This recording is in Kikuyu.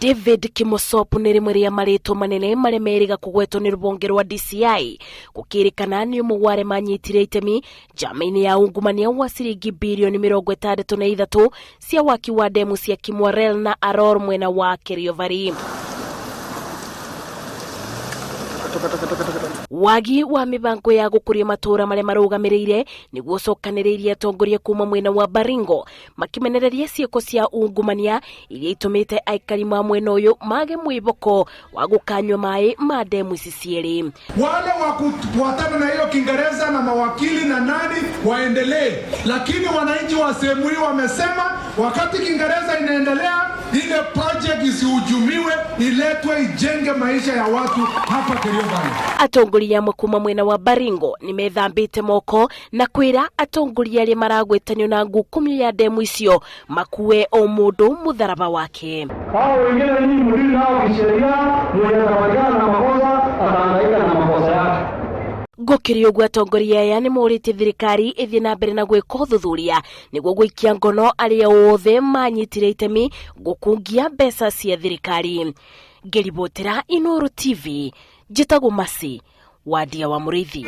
David Kimosop nĩ rĩmwe rĩa marĩtwa manene marĩa merĩga kũgwetwo nĩ rũhonge rwa DCI gũkĩrĩkana nĩ ũmwe wa arĩa manyitire itemi njama-inĩ ya ungumania wa ciringi birioni 63 cia waki wa ndemu cia Kimwarer na Aror mwena wa Kerio-Valley. Wagi wa mĩbango ya gũkũria matũũra marĩa marũgamĩrĩire nĩguo ũcokanĩrĩirie atongoria kuma mwena wa Baringo makĩmenereria ciĩko cia ungumania iria itũmĩte aikari ma mwena ũyũ mage mwĩboko wa gũkanyua maĩ ma ndemu ici cierĩ. Wale wa kufuatana na hiyo Kiingereza na mawakili na nani waendelee, lakini wananchi wa sehemu hii wamesema wakati Kiingereza inaendelea, ile project isihujumiwe, iletwe ijenge maisha ya watu hapa Kerio Valley. Atongoria amwe kuma mwena wa Baringo nĩ methambĩte moko na kwĩra atongoria arĩa maragwetanio na ngukumio ya ndemu icio makue o mũndũ mũtharaba wake. Hao wengine nyinyi mlili nao kisheria, mwenye atapatikana na makosa atahangaika na makosa yake. Gũkĩrĩ ũguo atongoria aya nĩ morĩtie thirikari ĩthiĩ na mbere na gwĩka ũthuthuria nĩguo gũikia ngono arĩa othe manyitire itemi gũkungia mbeca cia thirikari. Ngĩribotera Inooro TV, njĩtagwo Mercy Wandia wa Mũrĩithi.